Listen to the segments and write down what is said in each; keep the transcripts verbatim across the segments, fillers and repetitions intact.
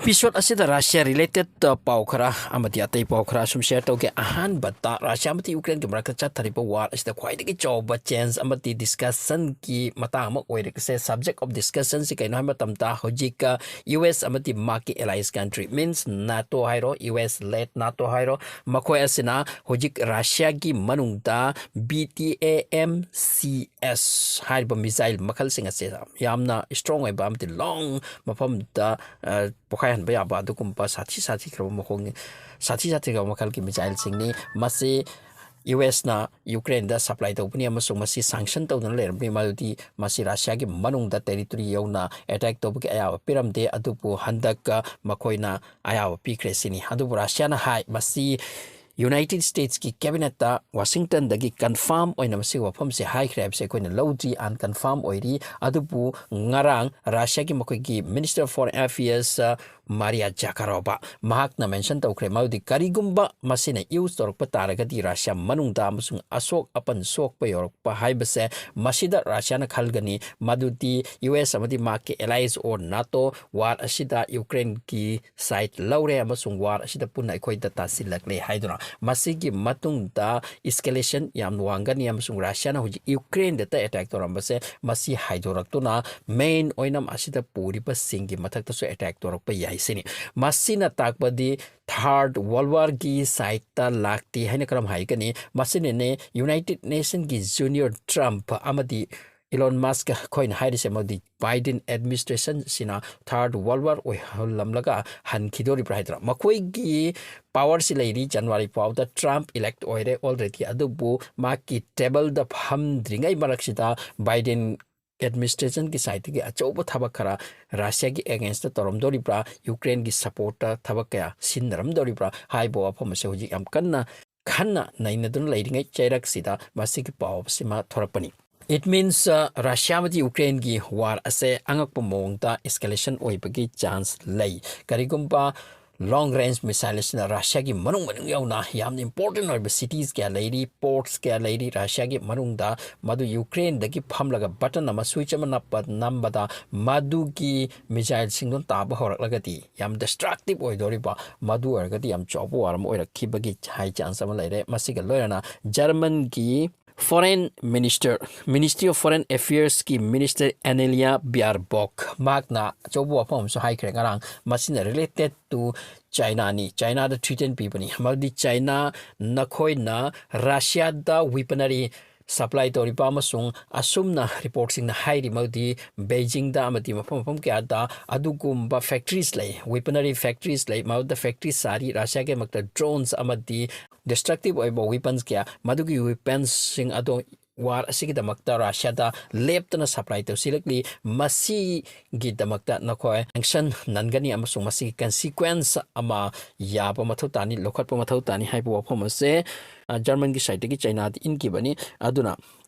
Episode ꯑꯁꯤꯗ Russia related ꯄꯥꯎ ꯈꯔ ꯑꯃꯗꯤ ꯑꯇꯩ ꯄꯥꯎ ꯈꯔ ꯁꯨꯝ share ꯇꯧꯒꯦ꯫ ꯑꯍꯥꯟꯕꯗ, Russia ꯑꯃꯗꯤ Ukraineꯒꯤ ꯃꯔꯛꯇ ꯆꯠꯊꯔꯤꯕ war ꯑꯁꯤꯗ ꯈ꯭ꯋꯥꯏꯗꯒꯤ ꯆꯥꯎꯕ change ꯑꯃꯗꯤ discussionꯒꯤ ꯃꯇꯥꯡ ꯑꯃ ꯑꯣꯏꯔꯤꯕꯁꯦ, subject of discussionꯁꯤ ꯀꯩꯅꯣ ꯍꯥꯏꯕ ꯃꯇꯝꯗ, ꯍꯧꯖꯤꯛ, ꯑ, US ꯑꯃꯗꯤ ꯃꯍꯥꯛꯀꯤ allies country, means NATO ꯍꯥꯏꯔꯣ, US led NATO ꯍꯥꯏꯔꯣ, ꯃꯈꯣꯏ ꯑꯁꯤꯅ ꯍꯧꯖꯤꯛ Russiaꯒꯤ ꯃꯅꯨꯡꯗ B T A M C S ꯍꯥꯏꯔꯤꯕ missile ꯃꯈꯜꯁꯤꯡ ꯑꯁꯦ ꯌꯥꯝꯅ strong ꯑꯣꯏꯕ ꯑꯃꯗꯤ long ꯃꯐꯝꯗ, ꯑ, ꯄꯣꯈꯥꯏꯍꯟꯕ ꯌꯥꯕ ꯑꯗꯨꯒꯨꯝꯕ ꯁꯥꯊꯤ ꯁꯥꯊꯤꯈ꯭ꯔꯕ ꯃꯈꯣꯡ, ꯁꯥꯊꯤ ꯁꯥꯊꯤꯈ꯭ꯔꯕ ꯃꯈꯜꯒꯤ missileꯁꯤꯡꯅꯤ꯫ ꯃꯁꯤ USꯅ Ukraineꯗ supply ꯇꯧꯕꯅꯤ ꯑꯃꯁꯨꯡ ꯃꯁꯤ sanction ꯇꯧꯗꯨꯅ ꯂꯩꯔꯕꯅꯤ, ꯃꯗꯨꯗꯤ ꯃꯁꯤ Russiaꯒꯤ ꯃꯅꯨꯡꯗ territory ꯌꯧꯅ attack ꯇꯧꯕꯒꯤ ꯑꯌꯥꯕ ꯄꯤꯔꯝꯗꯦ, ꯑꯗꯨꯕꯨ ꯍꯟꯗꯛ, ꯑ, ꯃꯈꯣꯏꯅ ꯑꯌꯥꯕ ꯄꯤꯈ꯭ꯔꯦ ꯁꯤꯅꯤ꯫ ꯑꯗꯨꯕꯨ Russiaꯅ ꯍꯥꯏ, ꯃꯁꯤ United Statesꯀꯤ cabinetꯇ Washingtonꯗꯒꯤ confirm ꯑꯣꯏꯅ ꯃꯁꯤꯒꯤ ꯋꯥꯐꯝꯁꯦ ꯍꯥꯏꯈ꯭ꯔꯦ ꯍꯥꯏꯕꯁꯦ ꯑꯩꯈꯣꯏꯅ ꯂꯧꯗ꯭ꯔꯤ, unconfirm ꯑꯣꯏꯔꯤ꯫ ꯑꯗꯨꯕꯨ ꯉꯔꯥꯡ Russiaꯒꯤ ꯃꯈꯣꯏꯒꯤ Minister of Foreign Affairs, ꯑ, Maria Zakharova, ꯃꯍꯥꯛꯅ mention ꯇꯧꯈ꯭ꯔꯦ, ꯃꯗꯨꯗꯤ ꯀꯔꯤꯒꯨꯝꯕ ꯃꯁꯤꯅ use ꯇꯧꯔꯛꯄ ꯇꯥꯔꯒꯗꯤ Russia ꯃꯅꯨꯡꯗ ꯑꯃꯁꯨꯡ ꯑꯁꯣꯛ ꯑꯄꯟ ꯁꯣꯛꯄ ꯌꯧꯔꯛꯄ ꯍꯥꯏꯕꯁꯦ, ꯃꯁꯤꯗ Russiaꯅ ꯈꯜꯒꯅꯤ, ꯃꯗꯨꯗꯤ US ꯑꯃꯗꯤ ꯃꯍꯥꯛꯀꯤ allies or NATO war ꯑꯁꯤꯗ Ukraineꯒꯤ side ꯂꯧꯔꯦ ꯑꯃꯁꯨꯡ war ꯑꯁꯤꯗ ꯄꯨꯟꯅ ꯑꯩꯈꯣꯏꯗ ꯇꯥꯁꯤꯜꯂꯛꯂꯦ ꯍꯥꯏꯗꯨꯅ꯫ ꯃꯁꯤꯒꯤ ꯃꯇꯨꯡꯗ escalation ꯌꯥꯝ ꯋꯥꯡꯒꯅꯤ ꯑꯃꯁꯨꯡ Russiaꯅ ꯍꯧꯖꯤꯛ Ukraineꯗꯇ attack ꯇꯧꯔꯝꯕꯁꯦ, ꯃꯁꯤ ꯍꯥꯏꯗꯣꯔꯛꯇꯨꯅ main ꯑꯣꯏꯅ ꯑꯁꯤꯗ ꯄꯨꯔꯤꯕꯁꯤꯡꯒꯤ ꯃꯊꯛꯇꯁꯨ attack ꯇꯧꯔꯛꯄ ꯌꯥꯏ ꯁꯤꯅꯤ꯫ ꯃꯁꯤꯅ ꯇꯥꯛꯄꯗꯤ Third World Warꯒꯤ sideꯇ ꯂꯥꯛꯇꯦ ꯍꯥꯏꯅ ꯀꯔꯝ ꯍꯥꯏꯒꯅꯤ? ꯃꯁꯤꯅꯅꯦ United Nationꯒꯤ Junior Trump ꯑꯃꯗꯤ Elon Musk ꯑꯩꯈꯣꯏꯅ ꯍꯥꯏꯔꯤꯁꯦ, ꯑꯃꯗꯤ Biden administrationꯁꯤꯅ Third World War ꯑꯣꯏꯍꯜꯂꯝꯂꯒ ꯍꯟꯈꯤꯗꯣꯔꯤꯕ꯭ꯔꯥ ꯍꯥꯏꯗꯅ꯫ ꯃꯈꯣꯏꯒꯤ powerꯁꯤ ꯂꯩꯔꯤ, January ꯐꯥꯎꯗ Trump elect ꯑꯣꯏꯔꯦ already, ꯑꯗꯨꯕꯨ ꯃꯍꯥꯛꯀꯤ tableꯗ ꯐꯝꯗ꯭ꯔꯤꯉꯩ ꯃꯔꯛꯁꯤꯗ Biden administrationꯒꯤ sideꯇꯒꯤ ꯑꯆꯧꯕ ꯊꯕꯛ ꯈꯔ Russiaꯒꯤ againstꯇ ꯇꯧꯔꯝꯗꯣꯔꯤꯕ꯭ꯔꯥ, Ukraineꯒꯤ supportꯇ ꯊꯕꯛ ꯀꯌꯥ ꯁꯤꯟꯅꯔꯝꯗꯣꯔꯤꯕ꯭ꯔꯥ ꯍꯥꯏꯕ ꯋꯥꯐꯝ ꯑꯁꯦ ꯍꯧꯖꯤꯛ ꯌꯥꯝ ꯀꯟꯅ ꯈꯟꯅ ꯅꯩꯅꯗꯨꯅ ꯂꯩꯔꯤꯉꯩ ꯆꯩꯔꯛꯁꯤꯗ ꯃꯁꯤꯒꯤ ꯄꯥꯎ ꯑꯁꯤꯃ ꯊꯣꯔꯛꯄꯅꯤ꯫ It means, ꯑ, Russia ꯑꯃꯗꯤ Ukraineꯒꯤ war ꯑꯁꯦ ꯑꯉꯛꯄ ꯃꯑꯣꯡꯗ escalation ꯑꯣꯏꯕꯒꯤ chance ꯂꯩ꯫ ꯀꯔꯤꯒꯨꯝꯕ long range missile ꯑꯁꯤꯅ ꯔꯁꯤꯌꯥꯒꯤ ꯃꯅꯨꯡ ꯃꯅꯨꯡ ꯌꯧꯅ ꯌꯥꯝꯅ important ꯑꯣꯏꯕ cities ꯀꯌꯥ ꯂꯩꯔꯤ, ports ꯀꯌꯥ ꯂꯩꯔꯤ ꯔꯁꯤꯌꯥꯒꯤ ꯃꯅꯨꯡꯗ, ꯃꯗꯨ ꯌꯨꯀ꯭ꯔꯦꯟꯗꯒꯤ ꯐꯝꯂꯒ button ꯑꯃ, switch ꯑꯃ ꯅꯞꯄ ꯅꯝꯕꯗ ꯃꯗꯨꯒꯤ missileꯁꯤꯡꯗꯣ ꯇꯥꯕ ꯍꯧꯔꯛꯂꯒꯗꯤ ꯌꯥꯝ destructive ꯑꯣꯏꯗꯣꯔꯤꯕ, ꯃꯗꯨ ꯑꯣꯏꯔꯒꯗꯤ ꯌꯥꯝ ꯆꯥꯎꯕ war ꯑꯃ ꯑꯣꯏꯔꯛꯈꯤꯕꯒꯤ high chance ꯑꯃ ꯂꯩꯔꯦ꯫ ꯃꯁꯤꯒ ꯂꯣꯏꯅꯅ ꯖꯔꯃꯟꯒꯤ foreign minister, Ministry of Foreign Affairsꯀꯤ minister Annalena Baerbock ꯃꯍꯥꯛꯅ ꯑꯆꯧꯕ ꯋꯥꯐꯝ ꯑꯃꯁꯨ ꯍꯥꯏꯈ꯭ꯔꯦ ꯉꯔꯥꯡ, ꯃꯁꯤꯅ related to Chinaꯅꯤ꯫ Chinaꯗ threaten ꯄꯤꯕꯅꯤ, ꯃꯔꯝꯗꯤ China ꯅꯈꯣꯏꯅ ꯔꯁꯤꯌꯥꯗ weaponry supply ꯇꯧꯔꯤꯕ ꯑꯃꯁꯨꯡ ꯑꯁꯨꯝꯅ reportꯁꯤꯡꯅ ꯍꯥꯏꯔꯤ ꯃꯗꯨꯗꯤ ꯕꯩꯖꯤꯡꯗ ꯑꯃꯗꯤ ꯃꯐꯝ ꯃꯐꯝ ꯀꯌꯥꯗ ꯑꯗꯨꯒꯨꯝꯕ factories ꯂꯩ, weaponry factories ꯂꯩ, ꯃꯗꯨꯗ factory ꯁꯥꯔꯤ, ꯔꯁꯤꯌꯥꯒꯤꯗꯃꯛꯇ drones ꯑꯃꯗꯤ destructive ꯑꯣꯏꯕ weapons ꯀꯌꯥ, ꯃꯗꯨꯒꯤ weaponsꯁꯤꯡ ꯑꯗꯣ war ꯑꯁꯤꯒꯤꯗꯃꯛꯇ ꯔꯁꯤꯌꯥꯗ ꯂꯦꯞꯇꯅ supply ꯇꯧꯁꯤꯜꯂꯛꯂꯤ꯫ ꯃꯁꯤꯒꯤꯗꯃꯛꯇ ꯅꯈꯣꯏ sanction ꯅꯟꯒꯅꯤ ꯑꯃꯁꯨꯡ ꯃꯁꯤꯒꯤ consequence ꯑꯃ ꯌꯥꯕ ꯃꯊꯧ ꯇꯥꯅꯤ, ꯂꯧꯈꯠꯄ ꯃꯊꯧ ꯇꯥꯅꯤ ꯍꯥꯏꯕ ꯋꯥꯐꯝ ꯑꯁꯦ, ꯑ, ꯖꯔꯃꯟꯒꯤ sideꯇꯒꯤ ꯆꯩꯅꯥꯗ ꯏꯟꯈꯤꯕꯅꯤ꯫ ꯑꯗꯨꯅ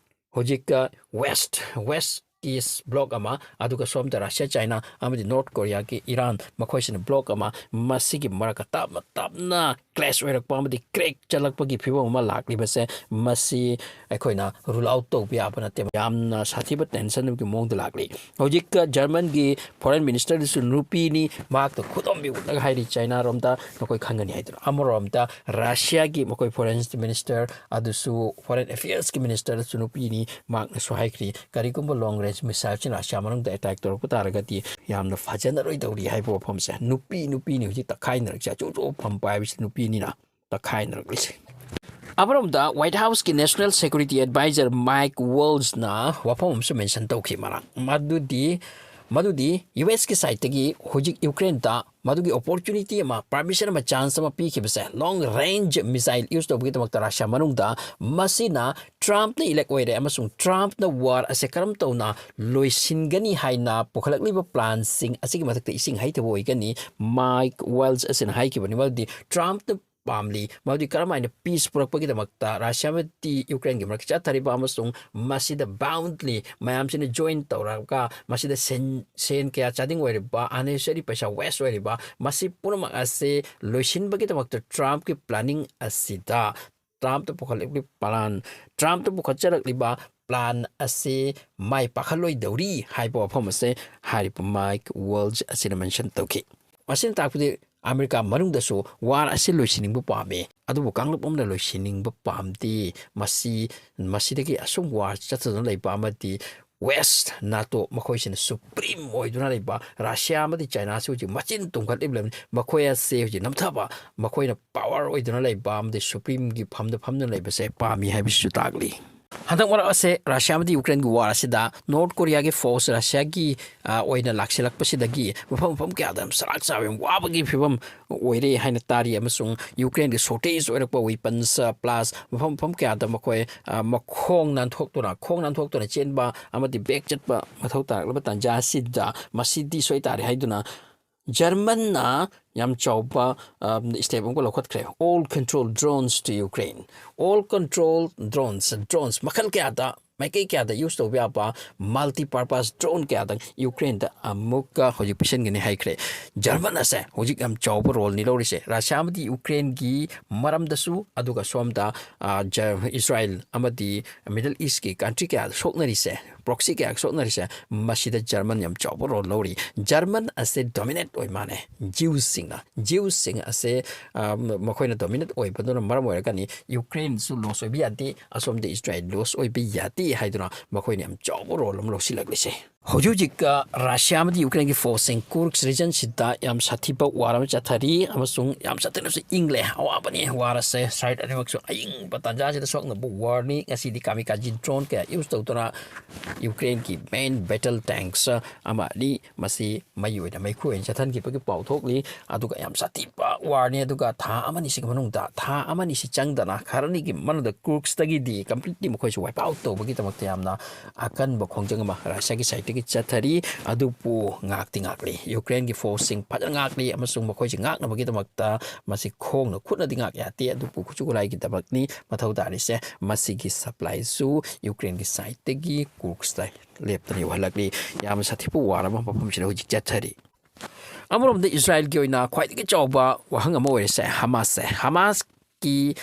ꯍꯧꯖꯤꯛ, ꯑ, West, Westꯀꯤ bloc ꯑꯃ, ꯑꯗꯨꯒ ꯁꯣꯝꯗ ꯔꯁꯤꯌꯥ, ꯆꯩꯅꯥ ꯑꯃꯗꯤ North Koreaꯒꯤ ꯏꯔꯥꯟ, ꯃꯈꯣꯏꯁꯤꯅ bloc ꯑꯃ, ꯃꯁꯤꯒꯤ ꯃꯔꯛꯇ ꯇꯞꯅ ꯇꯞꯅ clash ꯑꯣꯏꯔꯛꯄ ꯑꯃꯗꯤ crack ꯆꯠꯂꯛꯄꯒꯤ ꯐꯤꯕꯝ ꯑꯃ ꯂꯥꯛꯂꯤꯕꯁꯦ, ꯃꯁꯤ ꯑꯩꯈꯣꯏꯅ rule out ꯇꯧꯕ ꯌꯥꯕ ꯅꯠꯇꯦ꯫ ꯌꯥꯝꯅ ꯁꯥꯊꯤꯕ tension ꯑꯃꯒꯤ ꯃꯑꯣꯡꯗ ꯂꯥꯛꯂꯤ꯫ ꯍꯧꯖꯤꯛ, ꯑ, ꯖꯔꯃꯟꯒꯤ foreign ministerꯗꯨꯁꯨ ꯅꯨꯄꯤꯅꯤ, ꯃꯍꯥꯛꯇ ꯈꯨꯗꯣꯝꯕꯤ ꯎꯠꯂꯒ ꯍꯥꯏꯔꯤ ꯆꯩꯅꯥꯔꯣꯝꯗ ꯅꯈꯣꯏ ꯈꯪꯒꯅꯤ ꯍꯥꯏꯗꯨꯅ꯫ ꯑꯃꯔꯣꯝꯗ ꯔꯁꯤꯌꯥꯒꯤ ꯃꯈꯣꯏ foreign minister ꯑꯗꯨꯁꯨ, foreign affairsꯀꯤ ministerꯗꯨꯁꯨ ꯅꯨꯄꯤꯅꯤ, ꯃꯍꯥꯛꯅꯁꯨ ꯍꯥꯏꯈ꯭ꯔꯤ, ꯀꯔꯤꯒꯨꯝꯕ long range missileꯁꯤꯅ ꯔꯁꯤꯌꯥ ꯃꯅꯨꯡꯗ attack ꯇꯧꯔꯛꯄ ꯇꯥꯔꯒꯗꯤ ꯌꯥꯝꯅ ꯐꯖꯅꯔꯣꯏꯗꯧꯔꯤ ꯍꯥꯏꯕ ꯋꯥꯐꯝꯁꯦ꯫ ꯅꯨꯄꯤ, ꯅꯨꯄꯤꯅꯤ ꯍꯧꯖꯤꯛ ꯇꯛꯈꯥꯏꯅꯔꯛꯁꯦ, ꯑꯆꯧ ꯑꯆꯧꯕ ꯐꯝ ꯄꯥꯏꯕꯁꯤ ꯅꯨꯄꯤꯅꯤꯅ ꯇꯛꯈꯥꯏꯅꯔꯛꯂꯤꯁꯦ꯫ ꯑꯃꯔꯣꯝꯗ White Houseꯀꯤ National Security Advisor Mike Waltzꯅ ꯋꯥꯐꯝ ꯑꯃꯁꯨ mention ꯇꯧꯈꯤ ꯃꯔꯥꯡ, ꯃꯗꯨꯗꯤ, ꯃꯗꯨꯗꯤ USꯀꯤ sideꯇꯒꯤ ꯍꯧꯖꯤꯛ ꯌꯨꯀ꯭ꯔꯦꯟꯗ ꯃꯗꯨꯒꯤ opportunity ꯑꯃ, permission ꯑꯃ, chance ꯑꯃ ꯄꯤꯈꯤꯕꯁꯦ, long range missile use ꯇꯧꯕꯒꯤꯗꯃꯛꯇ ꯔꯁꯤꯌꯥ ꯃꯅꯨꯡꯗ, ꯃꯁꯤꯅ Trumpꯅ elect ꯑꯣꯏꯔꯦ ꯑꯃꯁꯨꯡ Trumpꯅ war ꯑꯁꯦ ꯀꯔꯝ ꯇꯧꯅ ꯂꯣꯏꯁꯤꯟꯒꯅꯤ ꯍꯥꯏꯅ ꯄꯨꯈꯠꯂꯛꯂꯤꯕ planꯁꯤꯡ ꯑꯁꯤꯒꯤ ꯃꯊꯛꯇ ꯏꯁꯤꯡ ꯍꯩꯊꯕ ꯑꯣꯏꯒꯅꯤ꯫ Mike Waltz ꯑꯁꯤꯅ ꯍꯥꯏꯈꯤꯕꯅꯤ, ꯃꯗꯨꯗꯤ Trumpꯅ ꯄꯥꯝꯂꯤ꯫ ꯃꯗꯨꯗꯤ ꯀꯔꯝ ꯍꯥꯏꯅ ꯄꯤꯁ ꯄꯨꯔꯛꯄꯒꯤꯗꯃꯛꯇ ꯔꯁꯤꯌꯥ ꯑꯃꯗꯤ ꯌꯨꯀ꯭ꯔꯦꯟꯒꯤ ꯃꯔꯛꯇ ꯆꯠꯊꯔꯤꯕ ꯑꯃꯁꯨꯡ ꯃꯁꯤꯗ ꯕ꯭ꯂꯥꯏꯟꯂꯤ ꯃꯌꯥꯝꯁꯤꯅ ꯖꯣꯏꯟ ꯇꯧꯔꯒ ꯃꯁꯤꯗ ꯁꯦꯟ, ꯁꯦꯟ ꯀꯌꯥ ꯆꯥꯗꯤꯡ ꯑꯣꯏꯔꯤꯕ, ꯑꯟꯅꯦꯁꯦꯁꯔꯤ ꯄꯩꯁꯥ ꯋꯦꯁ ꯑꯣꯏꯔꯤꯕ, ꯃꯁꯤ ꯄꯨꯝꯅꯃꯛ ꯑꯁꯤ ꯂꯣꯏꯁꯤꯟꯕꯒꯤꯗꯃꯛꯇ ꯇ꯭ꯔꯝꯞꯀꯤ ꯄ꯭ꯂꯥꯅꯤꯡ ꯑꯁꯤꯗ, ꯇ꯭ꯔꯝꯞꯇ ꯄꯨꯈꯠꯂꯛꯂꯤꯕ ꯄ꯭ꯂꯥꯟ, ꯇ꯭ꯔꯝꯞꯇ ꯄꯨꯈꯠꯆꯔꯛꯂꯤꯕ ꯄ꯭ꯂꯥꯟ ꯑꯁꯤ ꯃꯥꯏ ꯄꯥꯛꯍꯜꯂꯣꯏꯗꯧꯔꯤ ꯍꯥꯏꯕ ꯋꯥꯐꯝ ꯑꯁꯦ ꯍꯥꯏꯔꯤꯕ ꯃꯥꯏꯛ ꯋꯥꯜꯖ ꯑꯁꯤꯅ ꯃꯦꯟꯁꯟ ꯇꯧꯈꯤ꯫ ꯃꯁꯤꯅ ꯇꯥꯛꯄꯗꯤ ꯑꯃꯦꯔꯤꯀꯥ ꯃꯅꯨꯡꯗꯁꯨ ꯋꯥꯔ ꯑꯁꯤ ꯂꯣꯏꯁꯤꯟꯅꯤꯡꯕ ꯄꯥꯝꯃꯤ, ꯑꯗꯨꯕꯨ ꯀꯥꯡꯂꯨꯞ ꯑꯃꯅ ꯂꯣꯏꯁꯤꯟꯅꯤꯡꯕ ꯄꯥꯝꯗꯦ꯫ ꯃꯁꯤ, ꯃꯁꯤꯗꯒꯤ ꯑꯁꯨꯝ ꯋꯥꯔ ꯆꯠꯊꯗꯨꯅ ꯂꯩꯕ ꯑꯃꯗꯤ ꯋꯦꯁ, ꯅꯥꯇꯣ, ꯃꯈꯣꯏꯁꯤꯅ ꯁꯨꯄ꯭ꯔꯤꯝ ꯑꯣꯏꯗꯨꯅ ꯂꯩꯕ ꯔꯁꯤꯌꯥ ꯑꯃꯗꯤ ꯆꯥꯏꯅꯥꯁꯤ ꯍꯧꯖꯤꯛ ꯃꯆꯤꯟ ꯇꯨꯝꯈꯠꯂꯤꯕꯅꯤ꯫ ꯃꯈꯣꯏ ꯑꯁꯦ ꯍꯧꯖꯤꯛ ꯅꯝꯊꯕ, ꯃꯈꯣꯏꯅ ꯄꯥꯋꯔ ꯑꯣꯏꯗꯨꯅ ꯂꯩꯕ ꯑꯃꯗꯤ ꯁꯨꯄ꯭ꯔꯤꯝꯒꯤ ꯐꯝꯗ ꯐꯝꯗꯨꯅ ꯂꯩꯕꯁꯦ ꯄꯥꯝꯃꯤ ꯍꯥꯏꯕꯁꯤꯁꯨ ꯇꯥꯛꯂꯤ꯫ ꯍꯟꯗꯛ ꯃꯔꯛ ꯑꯁꯦ ꯔꯁꯤꯌꯥ ꯑꯃꯗꯤ ꯌꯨꯀ꯭ꯔꯦꯟꯒꯤ ꯋꯥꯔ ꯑꯁꯤꯗ ꯅꯣꯔꯠ ꯀꯣꯔꯤꯌꯥꯒꯤ ꯐꯣꯔꯁ ꯔꯁꯤꯌꯥꯒꯤ, ꯑ, ꯑꯣꯏꯅ ꯂꯥꯛꯁꯤꯜꯂꯛꯄꯁꯤꯗꯒꯤ ꯃꯐꯝ, ꯃꯐꯝ ꯀꯌꯥꯗ ꯌꯥꯝ ꯆꯔꯥꯛ ꯆꯥꯕ, ꯌꯥꯝ ꯋꯥꯕꯒꯤ ꯐꯤꯕꯝ ꯑꯣꯏꯔꯦ ꯍꯥꯏꯅ ꯇꯥꯔꯤ꯫ ꯑꯃꯁꯨꯡ ꯌꯨꯀ꯭ꯔꯦꯟꯒꯤ ꯁꯣꯔꯇꯦꯖ ꯑꯣꯏꯔꯛꯄ ꯋꯦꯄꯟꯁ, ꯑ, ꯄ꯭ꯂꯁ ꯃꯐꯝ, ꯃꯐꯝ ꯀꯌꯥꯗ ꯃꯈꯣꯏ, ꯑ, ꯃꯈꯣꯡ ꯅꯥꯟꯊꯣꯛꯇꯨꯅ, ꯈꯣꯡ ꯅꯥꯟꯊꯣꯛꯇꯨꯅ ꯆꯦꯟꯕ ꯑꯃꯗꯤ ꯕꯦꯛ ꯆꯠꯄ ꯃꯊꯧ ꯇꯥꯔꯛꯂꯕ ꯇꯥꯟꯖꯥ ꯑꯁꯤꯗ ꯃꯁꯤꯗꯤ ꯁꯣꯏ ꯇꯥꯔꯦ ꯍꯥꯏꯗꯨꯅ ꯖꯔꯃꯟꯅ ꯌꯥꯝ ꯆꯥꯎꯕ, ꯑ, ꯁ꯭ꯇꯦꯞ ꯑꯃꯒ ꯂꯧꯈꯠꯈ꯭ꯔꯦ꯫ All control drones to Ukraine. All control drones, drones ꯃꯈꯜ ꯀꯌꯥꯗ, ꯃꯥꯏꯀꯩ ꯀꯌꯥꯗ ꯌꯨꯁ ꯇꯧꯕ ꯌꯥꯕ ꯃꯜꯇꯤ ꯄꯔꯄꯁ ꯗ꯭ꯔꯣꯟ ꯀꯌꯥꯗꯪ ꯌꯨꯀ꯭ꯔꯦꯟꯗ ꯑꯃꯨꯛꯀ ꯍꯧꯖꯤꯛ ꯄꯤꯁꯤꯟꯒꯅꯤ ꯍꯥꯏꯈ꯭ꯔꯦ꯫ ꯖꯔꯃꯟ ꯑꯁꯦ ꯍꯧꯖꯤꯛ ꯌꯥꯝ ꯆꯥꯎꯕ ꯔꯣꯜꯅꯤ ꯂꯧꯔꯤꯁꯦ꯫ ꯔꯁꯤꯌꯥ ꯑꯃꯗꯤ ꯌꯨꯀ꯭ꯔꯦꯟꯒꯤ ꯃꯔꯝꯗꯁꯨ, ꯑꯗꯨꯒ ꯁꯣꯝꯗ, ꯑ, ꯖ-, ꯏꯁꯔꯥꯏꯜ ꯑꯃꯗꯤ ꯃꯤꯗꯜ ꯏꯁꯀꯤ ꯀꯟꯇ꯭ꯔꯤ ꯀꯌꯥꯗ ꯁꯣꯛꯅꯔꯤꯁꯦ, ꯄ꯭ꯔꯣꯛꯁꯤ ꯀꯌꯥ ꯁꯣꯛꯅꯔꯤꯁꯦ, ꯃꯁꯤꯗ ꯖꯔꯃꯟ ꯌꯥꯝ ꯆꯥꯎꯕ ꯔꯣꯜ ꯂꯧꯔꯤ꯫ ꯖꯔꯃꯟ ꯑꯁꯦ ꯗꯣꯃꯤꯅꯦꯠ ꯑꯣꯏ ꯃꯥꯜꯂꯦ ꯖ꯭ꯌꯨꯁꯁꯤꯡꯅ꯫ ꯖ꯭ꯌꯨꯁꯁꯤꯡ ꯑꯁꯦ, ꯑ, ꯃꯈꯣꯏꯅ ꯗꯣꯃꯤꯅꯦꯠ ꯑꯣꯏꯕꯗꯨꯅ ꯃꯔꯝ ꯑꯣꯏꯔꯒꯅꯤ ꯌꯨꯀ꯭ꯔꯦꯟꯁꯨ ꯂꯣꯁ ꯑꯣꯏꯕ ꯌꯥꯗꯦ, ꯑꯁꯣꯝꯗ ꯏꯁꯔꯥꯏꯜ ꯂꯣꯁ ꯑꯣꯏꯕ ꯌꯥꯗꯦ ꯍꯥꯏꯗꯨꯅ ꯃꯈꯣꯏꯅ ꯌꯥꯝ ꯆꯥꯎꯕ ꯔꯣꯜ ꯑꯃ ꯂꯧꯁꯤꯜꯂꯛꯂꯤꯁꯦ꯫ ꯍꯧꯖꯤꯛ ꯍꯧꯖꯤꯛ, ꯑ, ꯔꯁꯤꯌꯥ ꯑꯃꯗꯤ ꯌꯨꯀ꯭ꯔꯦꯟꯒꯤ ꯐꯣꯔꯁꯁꯤꯡ ꯀꯨꯔꯛꯁ ꯔꯤꯖꯟꯁꯤꯗ ꯌꯥꯝ ꯁꯥꯊꯤꯕ ꯋꯥꯔ ꯑꯃ ꯆꯠꯊꯔꯤ ꯑꯃꯁꯨꯡ ꯌꯥꯝ ꯁꯥꯊꯤꯅꯁꯨ ꯏꯪꯂꯦ꯫ ꯑꯋꯥꯕꯅꯤ ꯋꯥꯔ ꯑꯁꯦ꯫ ꯁꯥꯏꯠ ꯑꯅꯤꯃꯛꯁꯨ ꯑꯏꯪꯕ ꯇꯥꯟꯖꯥꯁꯤꯗ ꯁꯣꯛꯅꯕ ꯋꯥꯔꯅꯤ꯫ ꯉꯁꯤꯗꯤ ꯀꯥꯃꯤꯀꯥꯖꯤ ꯗ꯭ꯔꯣꯟ ꯀꯌꯥ ꯌꯨꯁ ꯇꯧꯗꯨꯅ ꯌꯨꯀ꯭ꯔꯦꯟꯒꯤ ꯃꯦꯟ ꯕꯦꯇꯜ ꯇꯦꯡꯛꯁ ꯑꯃ ꯑꯅꯤ ꯃꯁꯤ ꯃꯩ ꯑꯣꯏꯅ, ꯃꯩꯈꯨ ꯑꯣꯏꯅ ꯆꯠꯊꯟꯈꯤꯕꯒꯤ ꯄꯥꯎ ꯊꯣꯛꯂꯤ꯫ ꯑꯗꯨꯒ ꯌꯥꯝ ꯁꯥꯊꯤꯕ ꯋꯥꯔꯅꯤ꯫ ꯑꯗꯨꯒ ꯊꯥ ꯑꯃꯅꯤꯁꯤꯒꯤ ꯃꯅꯨꯡꯗ, ꯊꯥ ꯑꯃꯅꯤꯁꯤ ꯆꯪꯗꯅ ꯈꯔꯅꯤꯒꯤ ꯃꯅꯨꯡꯗ ꯀꯨꯔꯛꯁꯇꯒꯤꯗꯤ ꯀꯝꯄ꯭ꯂꯤꯠꯂꯤ ꯃꯈꯣꯏꯁꯨ ꯋꯥꯏꯞ ꯑꯥꯎꯠ ꯇꯧꯕꯒꯤꯗꯃꯛꯇ ꯌꯥꯝꯅ ꯑꯀꯟꯕ ꯈꯣꯡꯖꯪ ꯑꯃ ꯔꯁꯤꯌꯥꯒꯤ ꯁꯥꯏꯠꯇꯒꯤ ꯆꯠꯊꯔꯤ꯫ ꯑꯗꯨꯕꯨ ꯉꯥꯛꯇꯤ ꯉꯥꯛꯂꯤ, ꯌꯨꯀ꯭ꯔꯦꯟꯒꯤ ꯐꯣꯔꯁꯁꯤꯡ ꯐꯖꯅ ꯉꯥꯛꯂꯤ, ꯑꯃꯁꯨꯡ ꯃꯈꯣꯏꯁꯤ ꯉꯥꯛꯅꯕꯒꯤꯗꯃꯛꯇ ꯃꯁꯤ ꯈꯣꯡꯅ ꯈꯨꯠꯅꯗꯤ ꯉꯥꯛ ꯌꯥꯗꯦ, ꯑꯗꯨꯕꯨ ꯈꯨꯠꯁꯨ ꯈꯨꯠꯂꯥꯏꯒꯤꯗꯃꯛꯅꯤ ꯃꯊꯧ ꯇꯥꯔꯤꯁꯦ꯫ ꯃꯁꯤꯒꯤ ꯁꯄ꯭ꯂꯥꯏꯁꯨ ꯌꯨꯀ꯭ꯔꯦꯟꯒꯤ ꯁꯥꯏꯠꯇꯒꯤ ꯀꯨꯔꯁꯇ ꯂꯦꯞꯇꯅ ꯌꯧꯍꯜꯂꯛꯂꯤ꯫ ꯌꯥꯝꯅ ꯁꯥꯊꯤꯕ ꯋꯥꯔ ꯑꯃ ꯃꯐꯝꯁꯤꯗ ꯍꯧꯖꯤꯛ ꯆꯠꯊꯔꯤ꯫ ꯑꯃꯔꯣꯝꯗ ꯏꯁꯔꯥꯏꯜꯒꯤ ꯑꯣꯏꯅ ꯈ꯭ꯋꯥꯏꯗꯒꯤ ꯆꯥꯎꯕ ꯋꯥꯍꯪ ꯑꯃ ꯑꯣꯏꯔꯤꯁꯦ ꯍꯃꯥꯁꯁꯦ꯫ ꯍꯃꯥꯁꯀꯤ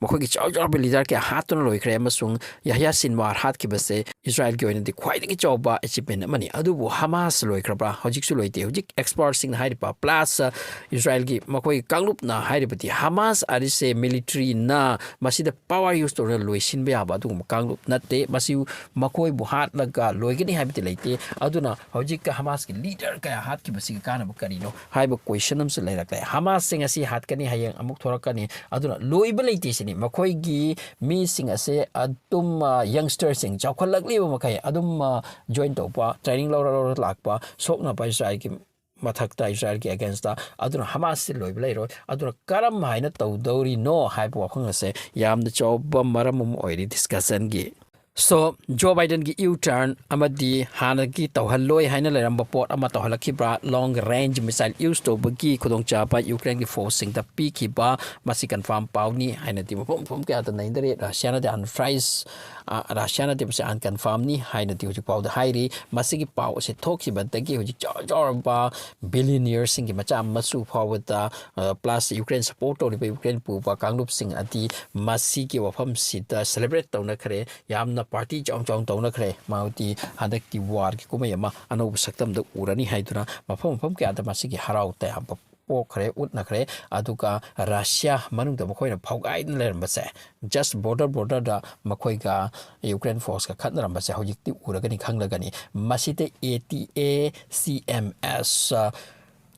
ꯃꯈꯣꯏꯒꯤ ꯆꯥꯎ ꯆꯥꯎꯔꯕ ꯂꯤꯗꯔ ꯀꯌꯥ ꯍꯥꯠꯇꯨꯅ ꯂꯣꯏꯈ꯭ꯔꯦ, ꯑꯃꯁꯨꯡ ꯌꯥꯍꯌꯥ ꯁꯤꯟꯋꯥꯔ ꯍꯥꯠꯈꯤꯕꯁꯦ ꯏꯁꯔꯥꯏꯜꯒꯤ ꯑꯣꯏꯅꯗꯤ ꯈ꯭ꯋꯥꯏꯗꯒꯤ ꯆꯥꯎꯕ ꯑꯦꯆꯤꯞꯃꯦꯟ ꯑꯃꯅꯤ꯫ ꯑꯗꯨꯕꯨ ꯍꯃꯥꯁ ꯂꯣꯏꯈ꯭ꯔꯕ꯭ꯔꯥ? ꯍꯧꯖꯤꯛꯁꯨ ꯂꯣꯏꯗꯦ꯫ ꯍꯧꯖꯤꯛ ꯑꯦꯛꯁꯄꯔꯠꯁꯤꯡꯅ ꯍꯥꯏꯔꯤꯕ, ꯄ꯭ꯂꯁ ꯏꯁꯔꯥꯏꯜꯒꯤ ꯃꯈꯣꯏꯒꯤ ꯀꯥꯡꯂꯨꯞꯅ ꯍꯥꯏꯔꯤꯕꯗꯤ, ꯍꯃꯥꯁ ꯑꯁꯤꯁꯦ ꯃꯤꯂꯤꯇꯔꯤꯅ ꯃꯁꯤꯗ ꯄꯋꯥꯔ ꯌꯨꯁ ꯇꯧꯔꯒ ꯂꯣꯏꯁꯤꯟꯕ ꯌꯥꯕ ꯑꯗꯨꯒꯨꯝꯕ ꯀꯥꯡꯂꯨꯞ ꯅꯠꯇꯦ꯫ ꯃꯁꯤ ꯃꯈꯣꯏꯕꯨ ꯍꯥꯠꯂꯒ ꯂꯣꯏꯒꯅꯤ ꯍꯥꯏꯕꯗꯤ ꯂꯩꯇꯦ꯫ ꯑꯗꯨꯅ ꯍꯧꯖꯤꯛ ꯍꯃꯥꯁꯀꯤ ꯂꯤꯗꯔ ꯀꯌꯥ ꯍꯥꯠꯈꯤꯕꯁꯤꯒꯤ ꯀꯥꯟꯅꯕ ꯀꯔꯤꯅꯣ ꯍꯥꯏꯕ ꯀꯣꯏꯁꯟ ꯑꯃꯁꯨ ꯂꯩꯔꯛꯂꯦ꯫ ꯍꯃꯥꯁꯁꯤꯡ ꯑꯁꯤ ꯍꯥꯠꯀꯅꯤ, ꯍꯌꯦꯡ ꯑꯃꯨꯛ ꯊꯣꯔꯛꯀꯅꯤ, ꯑꯗꯨꯅ ꯂꯣꯏꯕ ꯂꯩꯇꯦ ꯁꯤꯅꯤ꯫ ꯃꯈꯣꯏꯒꯤ ꯃꯤꯁꯤꯡ ꯑꯁꯦ ꯑꯗꯨꯝ, ꯑ, ꯌꯪꯁꯇꯔꯁꯤꯡ ꯆꯥꯎꯈꯠꯂꯛꯂꯤꯕ ꯃꯈꯩ ꯑꯗꯨꯝ, ꯑ, ꯖꯣꯏꯟ ꯇꯧꯕ, ꯇ꯭ꯔꯦꯅꯤꯡ ꯂꯧꯔ ꯂꯧꯔ ꯂꯥꯛꯄ, ꯁꯣꯛꯅꯕ ꯏꯁꯔꯥꯏꯜꯒꯤ ꯃꯊꯛꯇ, ꯏꯁꯔꯥꯏꯜꯒꯤ ꯑꯦꯒꯦꯟꯁꯇ꯫ ꯑꯗꯨꯅ ꯍꯃꯥꯁꯁꯤ ꯂꯣꯏꯕ ꯂꯩꯔꯣꯏ꯫ ꯑꯗꯨꯅ ꯀꯔꯝ ꯍꯥꯏꯅ ꯇꯧꯗꯧꯔꯤꯅꯣ ꯍꯥꯏꯕ ꯋꯥꯐꯝ ꯑꯁꯦ ꯌꯥꯝꯅ ꯆꯥꯎꯕ ꯃꯔꯝ ꯑꯃ ꯑꯣꯏꯔꯤ ꯗꯤꯁꯀꯁꯟꯒꯤ꯫ ꯁꯣ, ꯖꯣ ꯕꯥꯏꯗꯟꯒꯤ ꯌꯨ ꯇꯔꯟ ꯑꯃꯗꯤ ꯍꯥꯟꯅꯒꯤ ꯇꯧꯍꯜꯂꯣꯏ ꯍꯥꯏꯅ ꯂꯩꯔꯝꯕ ꯄꯣꯠ ꯑꯃ ꯇꯧꯍꯜꯂꯛꯈꯤꯕ꯭ꯔꯥ? ꯂꯣꯡ ꯔꯦꯟꯖ ꯃꯤꯁꯥꯏꯜ ꯌꯨꯁ ꯇꯧꯕꯒꯤ ꯈꯨꯗꯣꯡꯆꯥꯕ ꯌꯨꯀ꯭ꯔꯦꯟꯒꯤ ꯐꯣꯔꯁꯁꯤꯡꯗ ꯄꯤꯈꯤꯕ, ꯃꯁꯤ ꯀꯟꯐꯥꯔꯝ ꯄꯥꯎꯅꯤ ꯍꯥꯏꯅꯗꯤ ꯃꯐꯝ ꯃꯐꯝ ꯀꯌꯥꯗ ꯅꯩꯅꯔꯦ꯫ ꯔꯁꯤꯌꯥꯅꯗꯤ ꯑꯟꯐ꯭ꯔꯥꯏꯁ, ꯑ, ꯔꯁꯤꯌꯥꯅꯗꯤ ꯃꯁꯤ ꯑꯟꯀꯟꯐꯥꯔꯝꯅꯤ ꯍꯥꯏꯅꯗꯤ ꯍꯧꯖꯤꯛ ꯐꯥꯎꯗ ꯍꯥꯏꯔꯤ꯫ ꯃꯁꯤꯒꯤ ꯄꯥꯎ ꯑꯁꯤ ꯊꯣꯛꯈꯤꯕꯗꯒꯤ ꯍꯧꯖꯤꯛ ꯆꯥꯎ ꯆꯥꯎꯔꯕ ꯕꯤꯂꯤꯅꯤꯌꯔꯁꯤꯡꯒꯤ ꯃꯆꯥ ꯃꯁꯨ ꯐꯥꯎꯕꯗ, ꯑ, ꯄ꯭ꯂꯁ ꯌꯨꯀ꯭ꯔꯦꯟ ꯁꯄꯣꯔꯠ ꯇꯧꯔꯤꯕ ꯌꯨꯀ꯭ꯔꯦꯟ ꯄꯨꯕ ꯀꯥꯡꯂꯨꯞꯁꯤꯡ ꯑꯗꯤ ꯃꯁꯤꯒꯤ ꯋꯥꯐꯝꯁꯤꯗ ꯁꯦꯂꯦꯕ꯭ꯔꯦꯠ ꯇꯧꯅꯈ꯭ꯔꯦ꯫ ꯌꯥꯝꯅ ꯄꯥꯔꯇꯤ ꯆꯥꯎ ꯆꯥꯎꯅ ꯇꯧꯅꯈ꯭ꯔꯦ꯫ ꯃꯥꯗꯤ ꯍꯟꯗꯛꯀꯤ ꯋꯥꯔꯒꯤ ꯀꯨꯝꯍꯩ ꯑꯃ ꯑꯅꯧꯕ ꯁꯛꯇꯝꯗ ꯎꯔꯅꯤ ꯍꯥꯏꯗꯨꯅ ꯃꯐꯝ ꯃꯐꯝ ꯀꯌꯥꯗ ꯃꯁꯤꯒꯤ ꯍꯔꯥꯎ ꯇꯌꯥꯝꯕ ꯄꯣꯛꯈ꯭ꯔꯦ, ꯎꯠꯅꯈ꯭ꯔꯦ꯫ ꯑꯗꯨꯒ ꯔꯁꯤꯌꯥ ꯃꯅꯨꯡꯗ ꯃꯈꯣꯏꯅ ꯐꯧꯒꯥꯏꯗꯨꯅ ꯂꯩꯔꯝꯕꯁꯦ, ꯖꯁ ꯕꯣꯔꯗꯔ ꯕꯣꯔꯗꯔꯗ ꯃꯈꯣꯏꯒ ꯌꯨꯀ꯭ꯔꯦꯟ ꯐꯣꯔꯁꯀ ꯈꯠꯅꯔꯝꯕꯁꯦ ꯍꯧꯖꯤꯛꯇꯤ ꯎꯔꯒꯅꯤ, ꯈꯪꯂꯒꯅꯤ꯫ ꯃꯁꯤꯗ ꯑꯦ ꯇꯤ ꯑꯦ ꯁꯤ ꯑꯦꯝ ꯑꯦꯁ,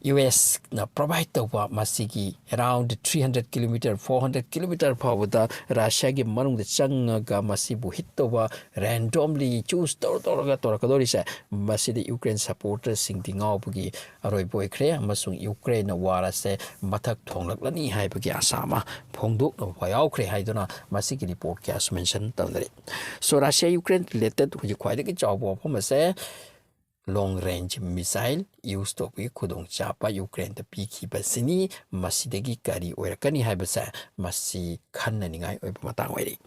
ꯌꯨ ꯑꯦꯁꯅ ꯄ꯭ꯔꯣꯚꯥꯏꯠ ꯇꯧꯕ ꯃꯁꯤꯒꯤ around three hundred kilometre, four hundred kilometre ꯐꯥꯎꯕꯗ ꯔꯁꯤꯌꯥꯒꯤ ꯃꯅꯨꯡꯗ ꯆꯪꯉꯒ ꯃꯁꯤꯕꯨ ꯍꯤꯠ ꯇꯧꯕ, ꯔꯦꯟꯗꯣꯝꯂꯤ ꯆꯨꯁ ꯇꯧꯔ ꯇꯧꯔꯒ ꯇꯧꯔꯛꯀꯗꯧꯔꯤꯁꯦ, ꯃꯁꯤꯗ ꯌꯨꯀ꯭ꯔꯦꯟ ꯁꯄꯣꯔꯇꯔꯁꯤꯡꯗꯤ ꯉꯥꯎꯕꯒꯤ ꯑꯔꯣꯏꯕ ꯑꯣꯏꯈ꯭ꯔꯦ, ꯑꯃꯁꯨꯡ ꯌꯨꯀ꯭ꯔꯦꯟꯅ ꯋꯥꯔ ꯑꯁꯦ ꯃꯊꯛ ꯊꯣꯡꯂꯛꯂꯅꯤ ꯍꯥꯏꯕꯒꯤ ꯑꯁꯥ ꯑꯃ ꯐꯣꯡꯗꯣꯛꯅꯕ ꯌꯥꯎꯈ꯭ꯔꯦ ꯍꯥꯏꯗꯨꯅ ꯃꯁꯤꯒꯤ ꯔꯤꯄꯣꯔꯠ ꯀꯌꯥꯁꯨ ꯃꯦꯟꯁꯟ ꯇꯧꯅꯔꯤ꯫ ꯁꯣ, ꯔꯁꯤꯌꯥ ꯌꯨꯀ꯭ꯔꯦꯟ ꯔꯤꯂꯦꯇꯦꯠ ꯍꯧꯖꯤꯛ ꯈ꯭ꯋꯥꯏꯗꯒꯤ ꯆꯥꯎꯕ ꯋꯥꯐꯝ ꯑꯁꯦ long range missile use ꯇꯧꯕꯒꯤ ꯈꯨꯗꯣꯡꯆꯥꯕ ꯌꯨꯀ꯭ꯔꯦꯟꯗ ꯄꯤꯈꯤꯕꯁꯤꯅꯤ꯫ ꯃꯁꯤꯗꯒꯤ ꯀꯔꯤ ꯑꯣꯏꯔꯛꯀꯅꯤ ꯍꯥꯏꯕꯁꯦ ꯃꯁꯤ ꯈꯟꯅꯅꯤꯡꯉꯥꯏ ꯑꯣꯏꯕ ꯃꯇꯥꯡ ꯑꯣꯏꯔꯤ꯫